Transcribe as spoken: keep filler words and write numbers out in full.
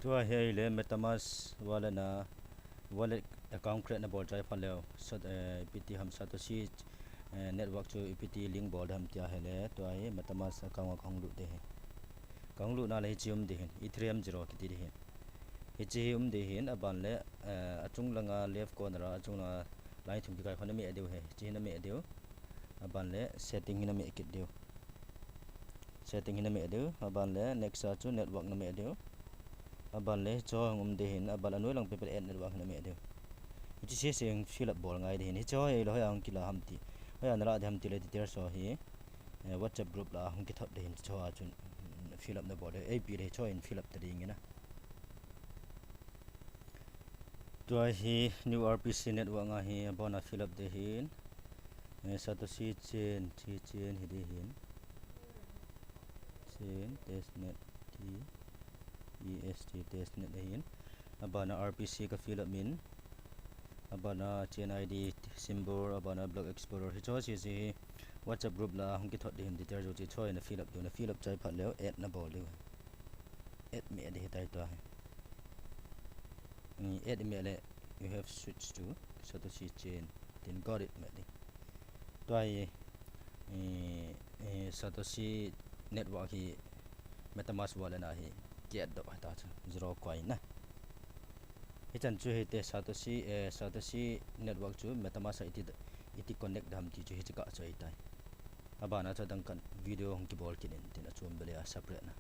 Tua hi ahile MetaMask wallet na wallet account create nabol chai phat leu, sat, eh, ipi ti ham Satoshi, eh, network chu ipi ti link bol ding ham tia ahile, tua hi MetaMask account a kahung lut ding ahi. Kahung lut na le hiche um ding ahin, Ethereum Zero kiti ding ahin. Hiche hi um ding ahin, aban le, eh, achung langa left corner a, achung langa line thum kikai ho nameh diu ahi, hiche hi nameh diu. Aban le setting hi nameh kit diu. Setting hi nameh diu, aban le next a chu network nameh diu. Aban le hiche ho hung um ding ahin, aban le anoi lang pet pet add network hi nameh diu. Hiche sese hi fill up bol ngai ding ahin. Hiche ho hi ahile hoiya hung kila ham ti, hoiya nalah ding ham ti le details ho hi, eh, WhatsApp group lah a hung kithot ding ahin, hiche ho a chun, mm, fill up nabol ding. Ipi le hiche ho hin fill up ta ding ahi na. Tua hi new R P C network ahi, abana fill up ding ahin. Eh, Satoshi chain, chi chain hi ding ahin. Chain testnet, T E S T, testnet ahin. Abana R P C ka fill up in. Abana chain I D, symbol, abana block explorer. Hiche ho sese hi WhatsApp group lah a hung kithot ding ahin, detail jouse chu hiche ho hi na fill up diu, na fill up chai phat leu add nabol diu. Add meh ding ahitai tua hi. Mm, add meh le, you have switched to Satoshi chain. Tin got it meh ding. Tua hi, eh, eh, Satoshi network hi MetaMask wallet na hi ki-add doh ahitai chu, Zero Coin na. Hichan chu hite Satoshi, eh, Satoshi network chu MetaMask a iti, iti connect ding ham ti chu hiche kah chu ahitai. Abana chu adang khat video hung kibol kit in tin achom bele a separate na.